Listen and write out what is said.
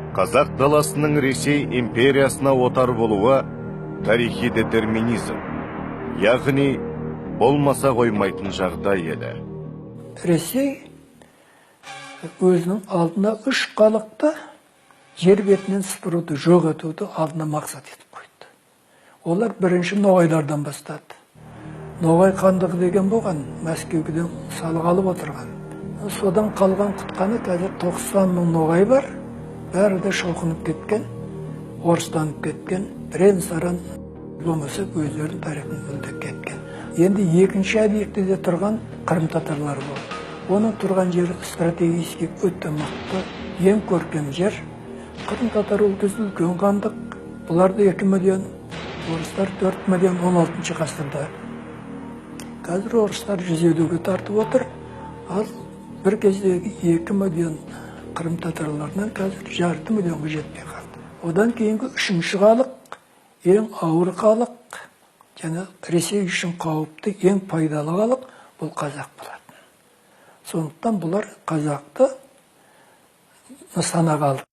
Қазақ даласының Ресей империясына отар болуы тарихи детерминизм, яғни болмаса қоймайтын жағдай еді. Ресей өзінің алдына үш халықты жер бетінен сыпыруды, жоқ етуді алдына мақсат етіп қойды. Олар бірінші ноғайлардан бастады. Ноғай хандығы деген болған, Мәскеуден салық алып отырған. Содан қалған құтқаны қазір 90 мың ноғай бар. Бәрі де шоқынып кеткен, орыстанып кеткен, бірен саран болмаса, өздерінің тарихын мүлде кеткен. Енді екінші объектіде тұрған қырым татарлары болды. Оның тұрған жері стратегически өте мықты, ең көркем жер. Қырым татар ол кезде үлкен хандық. Бұларда 2 миллион, орыстар 4 миллион 16 ғасырда. Қазір орыстар 150-ге тартып отыр. Ал бір кездегі 2 миллион қырым татарларынан қазір жарты миллионға жетпей қалды. Одан кейінгі үшінші халық, ең ауыр халық және Ресей үшін қауіпті, ең пайдалы халық, бұл қазақ болатын. Сондықтан бұлар қазақты нысанаға алды.